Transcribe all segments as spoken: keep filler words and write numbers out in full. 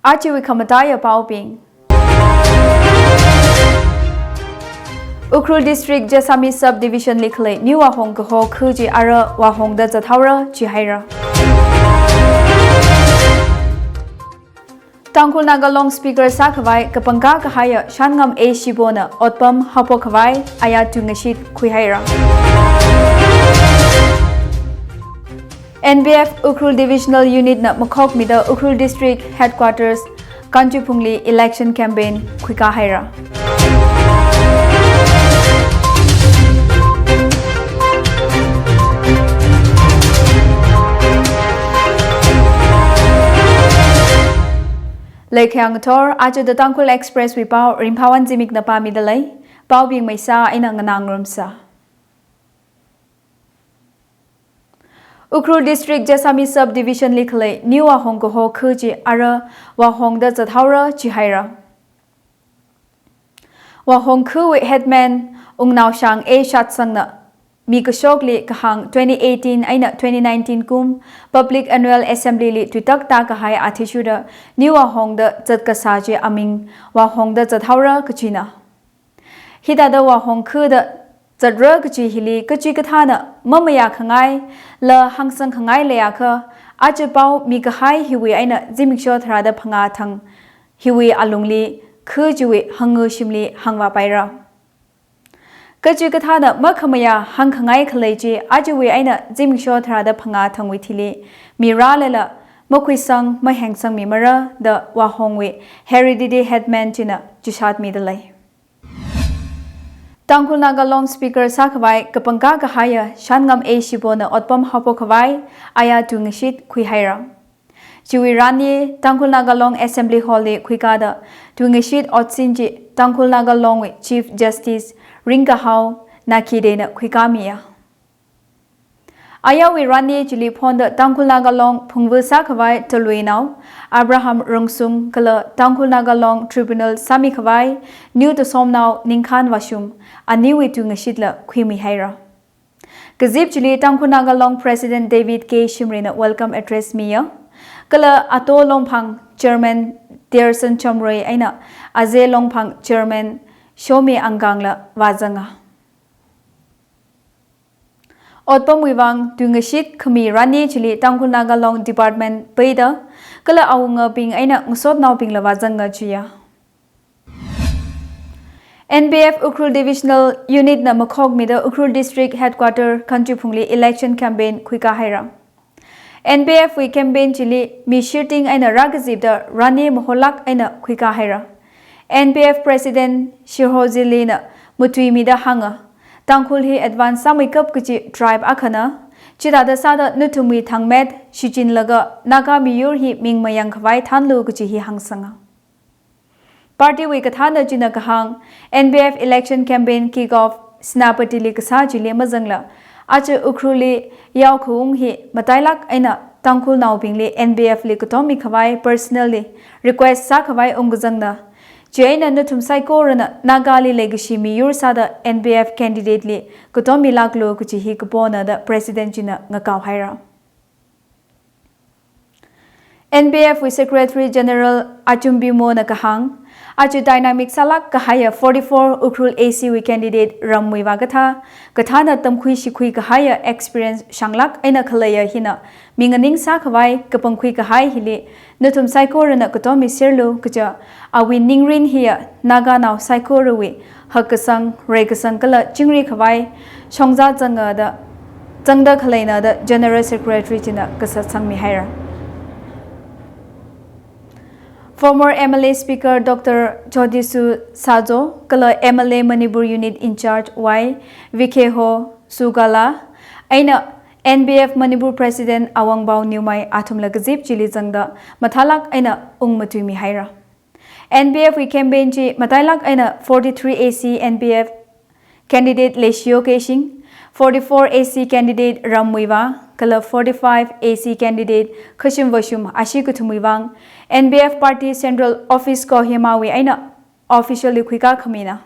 Ajawui khamataiya paobing. Ukhrul District Jessami Subdivision li khalei New Wahong kaho khu chi ara Wahongda zathaora jihaira. Tangkhul Naga Long Speaker sākhavai kapangkā kahaiya Shanngam A Shibona otpam haophok khavai aya tuingashit khuihaira. N B F Ukhrul Divisional Unit na makhokmida Ukhrul District Headquarters Kanchiphungli election campaign khuikāhaira. Leikhayang thor, aja The Tangkhul Express wui pao Ringphawon Zimikna pāmida lei. Paobing maisa eina nganā ngarumsa. Ukhrul District Jessami Subdivision li khalei New Wahong kaho khu chi ara Wahongda zathaora jihaira. Wahong khuwui headman Wungnaoshang A Shatsangna mi kashokli kahāng twenty eighteen eina twenty nineteen kum Public Annual Assembly li tuitak tākahai athishurda New Wahongda zatkasā chi aming Wahongda zathaora kajina. Hithāda Wahong khuda zatra kaji hili kachikathāna mamayā khangai, la hāngsang khangai leiakha, aja pao mikahai hiwui eina zimiksho tharāda phangā thang hiwui alungli khu chiwui hangu shimli hāngvāpaira. Kachikathāna makhamayā hāngkhangai khalei chi ajawui eina zimiksho tharāda phangā thangwui thili mi rālala makhuisang mahengsangmimara da Wahongwui hereditary headman china chishatmida lei. Tangkhul Naga Long Speaker sākhavai kapangkā kahaiya Shanngam A Shibona otpam haophok khavai aya tuingashit khuihaira. Chiwui rani Tangkhul Naga Long Assembly Hall li khuikāda tuingashit otsin chi Tangkhul Naga Longwui Chief Justice Ringkahao Nakidena khuikāmiya. Ayawui rani chili phonda Tangkhul Naga Long phungvu sākhavai Tuluinao Abraham Rungsum kala Tangkhul Naga Long Tribunal sāmikhavai New Tasomnao Ningkhan Vashum aniwui tuingashitla khuimihaira. Kazip chili Tangkhul Naga Long President David K Shimrayna welcome address miya. Kala Ato Longphang Chairman Dearson Chomroi eina Aze Longphang Chairman Shomi Angangla vāzanga. Otpamwui vang tuingashit khami rani chili Tangkhul Naga Long Department peida, kala awungabing eina ngasotnaobingla vāzanga jiya. N B F Ukhrul Divisional Unit na makhokmida Ukhrul District Headquarter Kanchiphungli election campaign khuikāhaira. N B F wui campaign chili mi shirting eina rākazipda rani maholāk eina khuikāhaira. N B F President Shirho Zillina matuimida hānga, Tangkhul hi advance sāmeikap kaji tribe akhana, chithāda sāda nathumwui thangmet shichinlaga Naga miyur hi ming mayang khavai thanlu kaji hi hāngsanga. Party wui kathāna china kahāng, N B F election campaign kick off Senapatili kasā chili mazangla, aja Ukhrulli yaokhaung hi matailāk eina Tangkhulnaobingli N B F li katom mikhavai personally request sākhavai ungkazangna. Chieina nathum saikorana Nagali leikashi miyur sāda N B F candidate li katom milāklu kaji hi kapona da President china ngakaohaira. N B F wui Secretary General Achum Bimona kahāng, aja dynamic sālāk kahaiya forty-four Ukhrul A C wui candidate ramwui vākathā, kathāna tamkhui shikhui kahaiya experience shanglāk eina khaleiya hina, mi nganing sākhavai kapangkhui kahai hili, nathum saikorana katom miserlu kaja, awui ningrin hiya Naganao saikorawui hakkasang, reikasang kala chingri khavai shongza zanga da, zangda khaleina da General Secretary china kasā sangmihaira. Former M L A Speaker Doctor Jyotisu Sajo kala M L A Manipur Unit in-charge Y Vikheho Sugala eina N B F Manipur President Awangbao Newmai athumla kazip chili zangda mathālāk eina ungmatuimihaira. N B F wui campaign chi matailāk eina forty-three A C N B F candidate Leishiyo Keishing, forty-four A C candidate Rammuivah, kala forty-five A C candidate Khashim Vashum ashi kathumwui vang N B F Party Central Office Kohima wui eina officially khuikā khamina.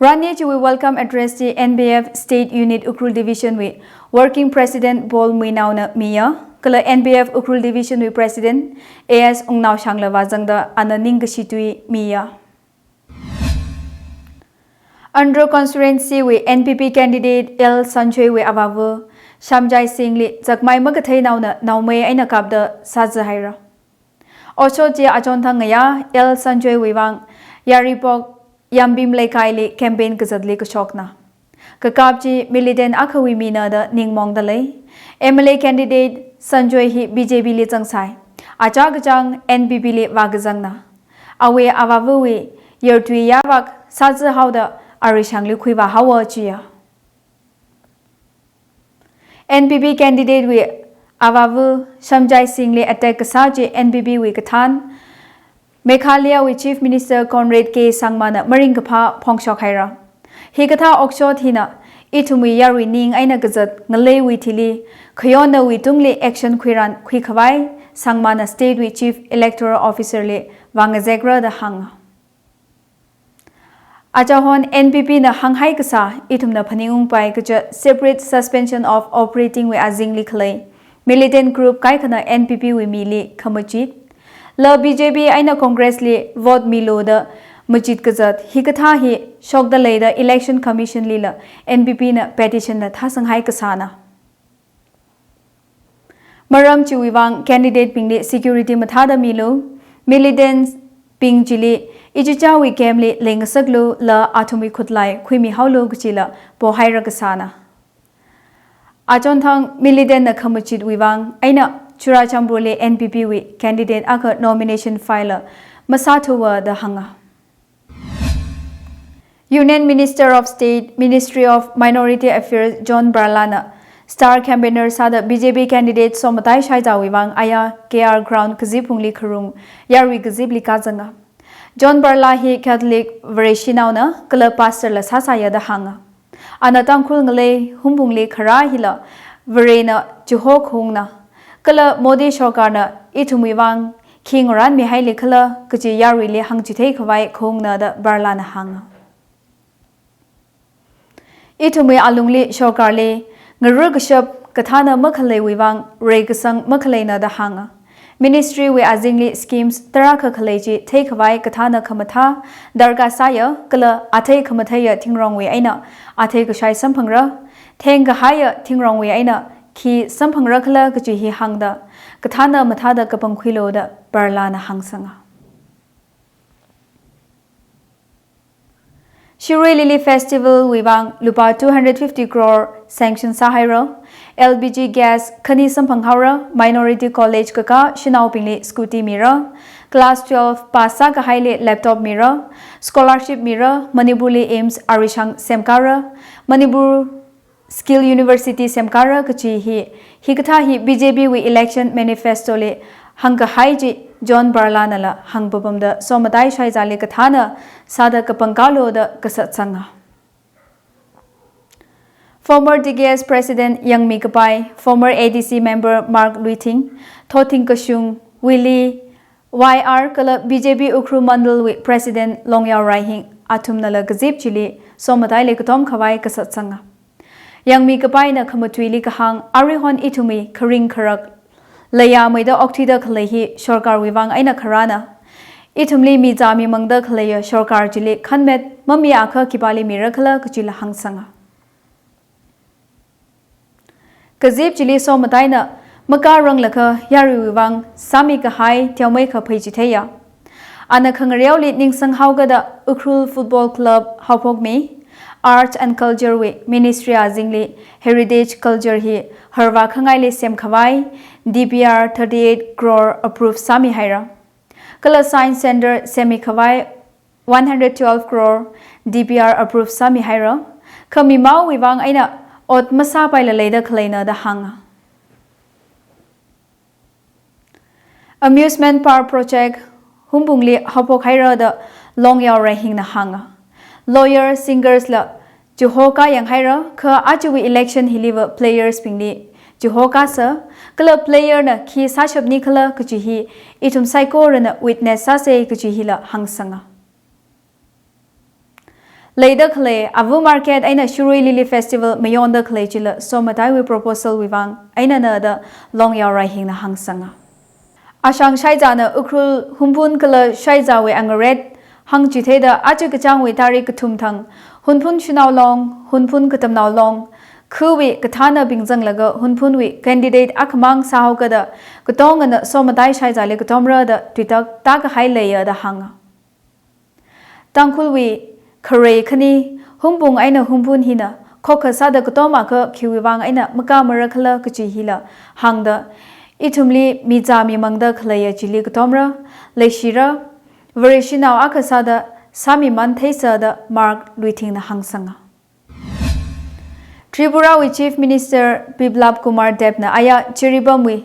Rani chiwui welcome address chi N B F State Unit Ukhrul Division wui Working President Paul Muinaona miya, kala N B F Ukhrul Division wui President A S Ungnaoshangla vāzangda ana ningkashi tui miya. Andro constituency wui N P P candidate L Sanjoy wui avāva Shamjai Singh li zakmai makathei naona naomei eina kapda sāzi haira. Otshot chi achonthang ngayā L Sanjoy wui vang Yairipok Yambim Leikaili campaign kazatli kashokna. Kakap chi militant akhawui mina da ningmongda lei. M L A candidate Sanjoy hi B J P li zangsai. Achā kachāng N P P li vākazangna. Awui avāvawui yartui yāvak sāzi haoda arishangli khuivā haowa chiya. N P P candidate wui avāva Shamjai Singh li attack kasā chi N P P wui kathān Meghalaya wui Chief Minister Conrad K Sangmana maringkaphā phongshok haira. Hikathā otshot hina ithumwui yarui ning eina kazat ngaleiwui thili khayonnawui tungli action khuiran khuikhavai Sangmana state wui Chief Electoral Officer li vāngazekra da hānga. Achāhon N P P na hānghai kasā ithumna phaningungpai kaja separate suspension of operating wui azingli khalei militant group kaikhana N P P wui mili khamachit, la B J P eina Congress li vote milu da machit kazat hikathā hi shokda leida Election Commission lila N P P na petition na thāsanghai kasāna. Maram chiwui vang candidate bingli security mathāda milu, militants bing chili ichichāwui camp li leingasaklu la athumwui khutlai khuimi haolu kachila pohaira kasāna. Achonthang militant na khamachitwui vang eina Churachandpur li N P P wui candidate akha nomination file masāthuwa da hānga. Union Minister of State, Ministry of Minority Affairs John Barla na star campaigner sāda B J P candidate Somatai Shaiza wui vang aya K R Ground Kazipungli kharung yarui kazipli kazanga. John Barla hi Catholic Vareshinaona kala pastor la sāsāya da hānga. Ana Tangkhul ngalei Hungpungli kharā hila Varena chiho khaungna. Kala Modi sorkarna ithumwui vang khi ngaranmihaili khala kaji yaruili hāngchithei khavai khaungna da Barla na hānga. Ithumwui alungli sorkarli ngarur kashap kathāna makhaleiwui vang reikasang makhaleina da hānga. Ministry wui azingli schemes tarākha khalei chi theikhavai kathāna khamathā darkar sāya kala athei khamatheiya thingrongwui eina athei kashai samphangra, thengkahaiya thingrongwui eina khi samphangra khala kaji hi hāngda kathāna mathāda kapangkhuilu da Barla na hāngsanga. Shirui Lily Festival wui vang lupā two hundred fifty crore sanction sāhaira, L P G gas khani samphanghaora, minority college kakā shanaobingli scooty mira, class twelve pass sākahaili laptop mira, scholarship mira, Manipurli AIIMS arishang semkara, Manipur Skill University semkara kaji hi, hikathā hi B J P wui election manifesto li hāngkahai chi John Barla nala hāngpapamda Somatai Shaizali kathāna sāda kapangkalu da kasat sanga. Former T K S President Yangmi Kapai, former A D C member Mark Luithing, Thothing Kashung, Willie, Y R kala B J P Ukhrul Mandal wui President Longyao Raihing athumnala kazip chili Somataili katom khavai kasat sanga. Yangmi Kapaina khamatuili kahāng arihon ithumwui kharing kharak leiya meida okthuida khalei hi sorkarwui vang eina kharana. Ithumli mizā mimangda khaleiya sorkar chili khanmet mamiakha khipāli mira khala kajila hāngsanga. Kazip chili Somataina makāranglakha yaruiwui vang sāmikahai teomeikha pheichitheiya. Ana khangareoli ningsang haokada Ukhrul Football Club haophokmi, Arts and Culture wui Ministry azingli Heritage Culture hi harvā khangaili semkhavai D P R thirty-eight crore approve sāmihaira. Kala Science Center semmikhavai one hundred twelve crore D P R approve sāmihaira. Kha mimaowui vang eina ot masāpaila leida khaleina da hānga. Amusement Park Project Hungpungli haophokhaira da Longyao Raihingna hānga. Lawyer, singers la chiho kāyanghaira, kha ajawui election hiliva players bingli chiho kāsa, kala player na khi sāshapni khala kaji hi ithum saikorana witness sāsa kaji hila hāngsanga. Leida khalei Avu Market eina Shirui Lily Festival mayonda khalei chila somataiwui proposal wui vang einana da Longyaorai hingna hāngsanga. Ashang Shaizana Ukhrul Hunphun kala Shaizawui angaret hāngchitheida aja kachāngwui tarik kathum thang Hunphun Shanao Long, Hunphun Katamnao Long, khawui kathānabing zanglaga Hunphunwui candidate akhamang sāhaokada katongana somatai Shaizali katomra da tuitak tākahai leiya da hānga. Tangkhulwui kharei khani Hungpung eina Hunphun hina khokha sāda katom akha khiwui vang eina makā marakhala kachi hila hāngda, ithumli michā mimangda khaleiya chili katomra, leishira, Vareshinao akha sāda sāmiman theisa da Mark Luithingna hāngsanga. Tripurawui Chief Minister Biplab Kumar Deb na aya Jiribamwui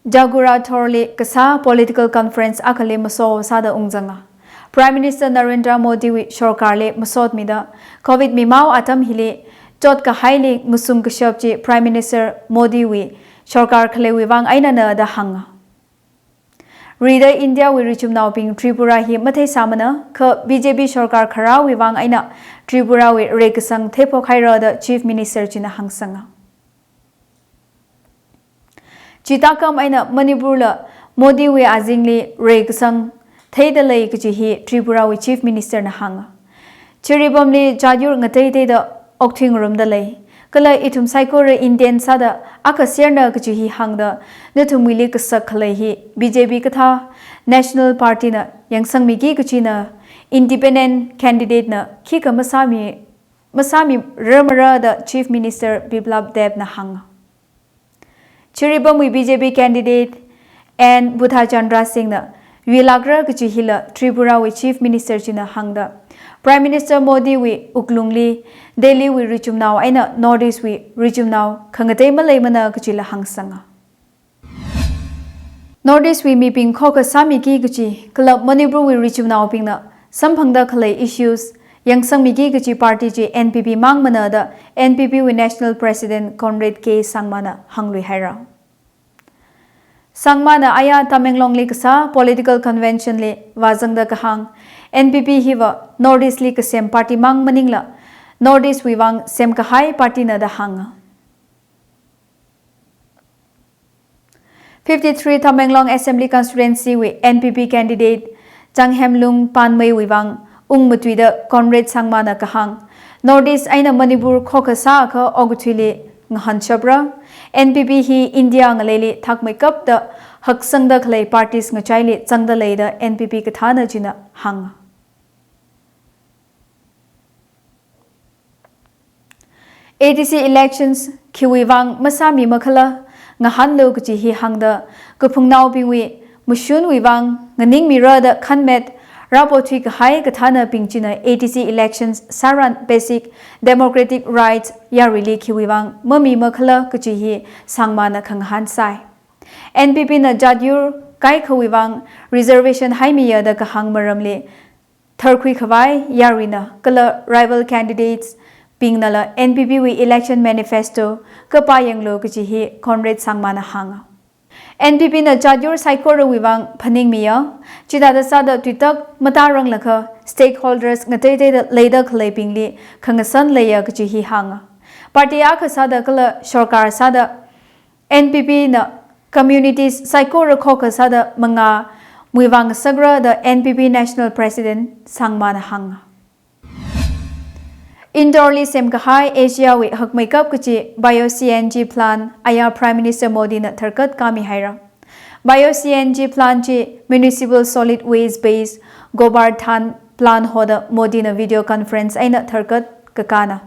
Jagura Thorli kasā political conference akhali maso sāda ungzanga. Prime Minister Narendra Modiwui sorkarli masotmida, Covid mimao atam hili chotkahaili ngasum kashap chi Prime Minister Modiwui sorkar khaleiwui vang einana da hānga. Rida Indiawui richumnaobing Tripura hi matheisāmana, kha B J P sorkar kharāwui vang eina Tripurawui reikasang theiphok haira da Chief Minister china hāngsanga. Chithākam eina Manipurla Modiwui azingli reikasang theida lei kachi hi Tripurawui Chief Minister na hānga. Jiribamli jat yur ngateiteida okthui ngarumda lei. Kala ithum saikora Indian sāda akha serna kachi hi hāngda, nathumwuili kasak khalei hi B J P kathā National Party na yangsangmiki kachina, independent candidate na khikha masāmi, masāmirarmara da Chief Minister Biplab Deb na hānga. Jiribamwui B J P candidate N Buddhachandra Singh na yuilākra kachi hila Tripurawui Chief Minister china hāngda, Prime Minister Modiwui wuklungli Delhiwui richumnao eina North East wui richumnao khangatei maleimana kachila hāngsanga. North East wui mibing khokha sāmiki kachi kala Manipurwui richumnaobingna samphangda khalei issues yangsangmiki kachi party chi N P P mangmana da N P P wui National President Conrad K Sangma na hānglui haira. Sangma na aya Tamenglongli kasā political convention li vāzangda kahāng, N P P hiva North East li kasem party mang maningla North East wui vang semkahai party na da hānga. Fifty-three Tamenglong Assembly Constituency wui N P P candidate Changhemlung Panmei wui vang ungmatuida Conrad Sangma na kahāng, North East eina Manipur khokha sāakha okathuili ngahānshapra. N P P hi India ngaleili thakmeikapta haksangda khalei parties ngachaili zangda lei da N P P kathāna china hānga. A D C elections khiwui vang masāmimakhala ngahānlu kachi hi hāngda, kaphungnaobingwui mashunwui vang nganingmira da khanmet rāpothui kahai kathānabing china A D C elections sāran basic democratic rights yaruili khiwui vang mamimakhala kachi hi Sangma na khangahān sai. N P P na jat yur kaikhawui vang reservation haimiya da kahāng maramli tharkhui khavai yaruina kala rival candidates bingnala N P P wui election manifesto kapā yanglu kachi hi Conrad Sangma na hānga. N P P na jat yur saikorawui vang phaningmiya, chithāda sāda tuitak matāranglakha stakeholders ngateiteida leida khaleibingli khangasan leiya kachi hi hānga. Party akha sāda kala sorkar sāda N P P na communities saikora khokha sāda mangā muivang sakra da N P P National President Sangma na hānga. Indore li semkahai Asia wui hakmeikap kachi Bio C N G plant aya Prime Minister Modi na tharkat kāmi haira. Bio C N G plant chi municipal solid waste based gobar than plant hoda Modi na video conference eina tharkat kakāna.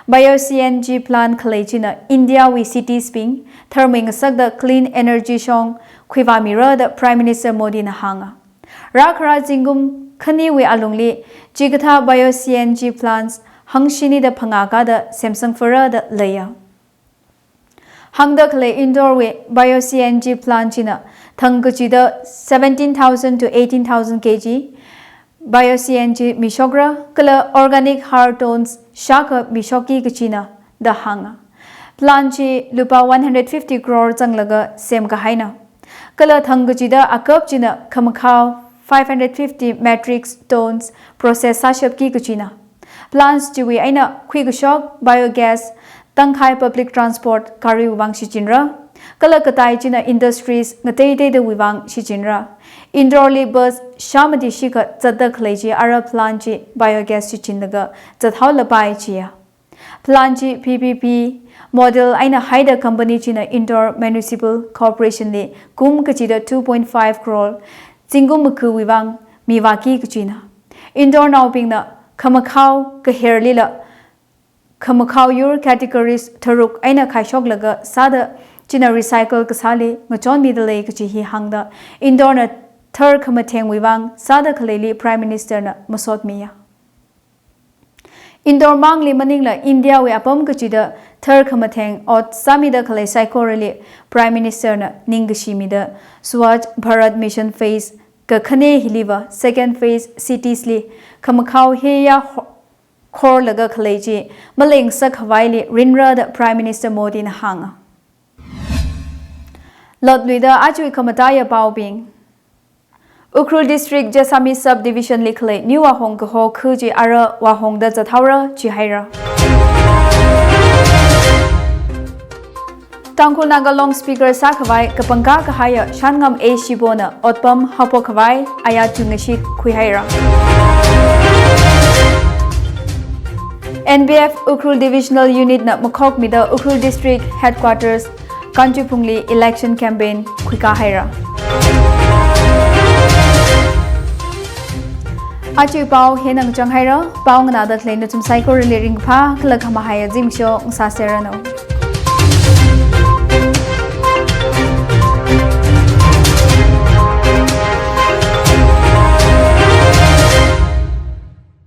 Bio C N G plant khalei china India wui cities bing tharmei ngasakda clean energy shong khuivāmira da Prime Minister Modi na hānga. Rākhara zingkum khaniwui alungli chikathā Bio C N G plants hangshinida phangā kāda semsangphara da leiya. Hāngda khalei Indore wui Bio C N G plant china thang kachida seventeen thousand to eighteen thousand K G Bio C N G mishokra kala organic har tons shākha mishokki kachina da hānga. Plant chi lupā one hundred fifty crore zanglaga semkahaina. Kala thang kachida akap china khamakhao five hundred fifty metric tons process sāshapki kachina. Plants chiwui eina khuikashok biogas tangkhai public transport gariwui vang shichinra. Kala katai china industries ngateiteidawui vang shichinra. Indore li bus shāmati shikha zatda khalei chi ara plant chi biogas shichinlaga zathaolapai chiya. Plant chi P P P model eina haida company china Indore Municipal Corporation li kum kachida two point five crore zingkum makhuwui vang mivāki kachina. Indore naobingna khamakhao kaherlila khamakhao yur categories tharuk eina khaishoklaga sāda china recycle kasāli ngachonmida lei kachi hi hāngda Indore na thar khamathengwui vang sāda khaleili Prime Minister na masotmiya. Indore mangli maningla India wui apam kachida thar khamatheng ot sāmida khalei saikorali Prime Minister na ningkashi mida Swachh Bharat Mission Phase kakhane hiliva second phase cities li khamakhao heya ho-, khorlaga khalei chi maleng sākhavaili rinra da Prime Minister Modi na hānga. Lotluida ajawui khamataiya paobing. Ukhrul District Jessami Subdivision li khalei New Wahong kaho khu chi ara Wahong da zathaora chihaira. Tangkhul Naga Long speaker sākhavai kapangkā kahaiya Shanngam A Shibon na otpam haophokkhavai aya chungashit khuihaira. N B F Ukhrul Divisional Unit na makhokmida Ukhrul District Headquarters Kanchiphungli election campaign khuikāhaira. Ajawui pao hina ngachang haira, pao nganāda khalei nathum saikorali ringphā kala khamahaiya zimiksho ngasāserranu.